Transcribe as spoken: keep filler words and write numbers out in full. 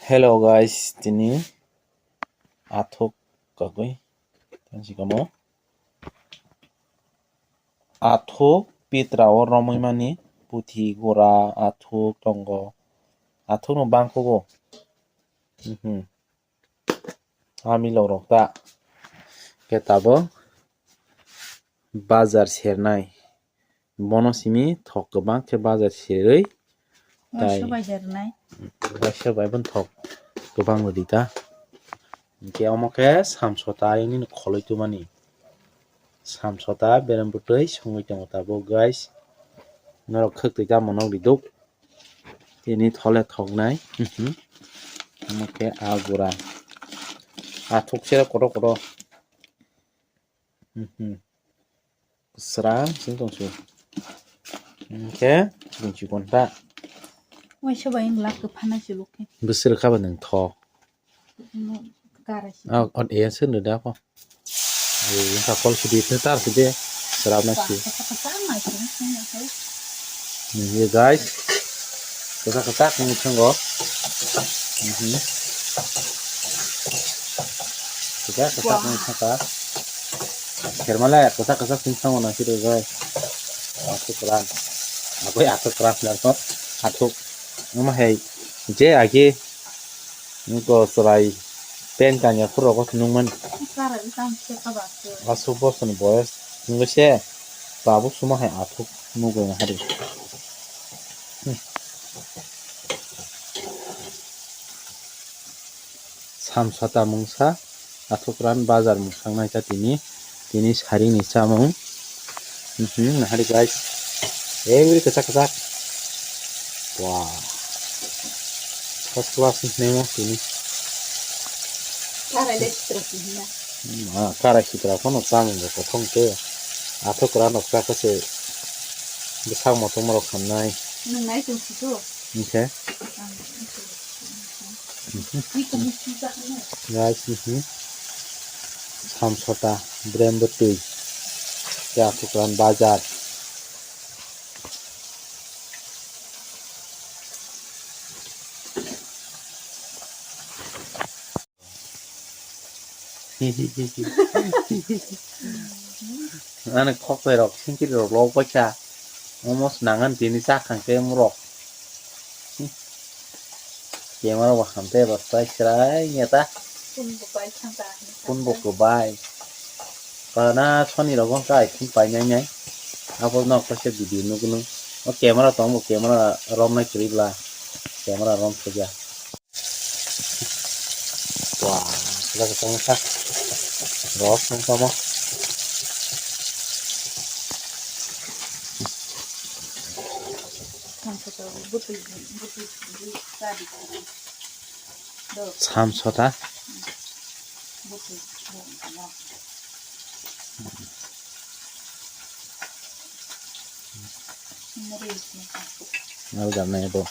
Hello guys, tini athuk kagwi tansi kamo. Athuk pitra o romwi mani puthi gora athuk tongo. Athuk no bangkhugo. Mhm. Amilok rok ta. Khe tabuk bazar sernai. Bono simi thok kwbang khe bazar serwi tai. Waisa bai hernai. Waisa bai bono thok kwbang rwdi ta. Hinkhe omo khe samsota ayoni khwlwi twmani. Samsota berem bwtwi songwi tongo tabuk guys. Norok khwtwi tamo nokdi duk. Tini thole thoknai. Mhm. Omo khe agura. Athuk sero kotor kotor. Mhm. Kwsrang sing tong su. Hinkhe chikon chikon ta. Waisa bai wng lak kwphana se lukhe. Bwswrwk kha ba nwng thok. Kara se. Ah, on air se nw da ko. Ee, wngkha kol sidi, tar sidi, srapnai si. Kwchak kwchak nai se, nai se. Nini guys, kwchak kwchak wngwi thango. Mhm. Kwchak kwchak wngwi thangkha. Khermale kwchak kwchak wngwi thango nang sidi guys. Athuk kwran. Aboni athuk kwran nang to. Athuk. Wngma hai je agi Nukgo chwrai pen kanya phuru rogo se nukmani. Aswk bosoni boyos nungwi se tabuk suma hai athuk nugwi hari. Hmm. Samsota mungsa athuk ran bazar mungsa nai ta tini. Tini sarini chamung. Mhm, nahari guys. Every kwchak kwchak. Wow. First class ni nemo tini. Karai le sitra sihina. Hmm, ah, karai sitra kono chamung bo kothong te. Athok rano kaka se. Bwsak motom rok hamnai. Nung nai tong siko. Oke. Ang, ang, ang. Guys, mhm. Samsota, brem bwtwi. Ya, Sukran bazar. Ani khokoi rok, singkiri rok lok paisa. Almost nangan tini chakhang khe morok. Camera bo hamte rok chai chwrai ya ta. Kun bo bai thang ta. Kun bo kwbai. Kana soni rok wngkha iphone painai nai. Abo nok kaisa video nukgwnang. O camera tong bo camera romnai kwrwi bla. Camera rom khaja. Wah, sudah ketemu kah? Ros nang sama. Samsota. Nal jam nai bo.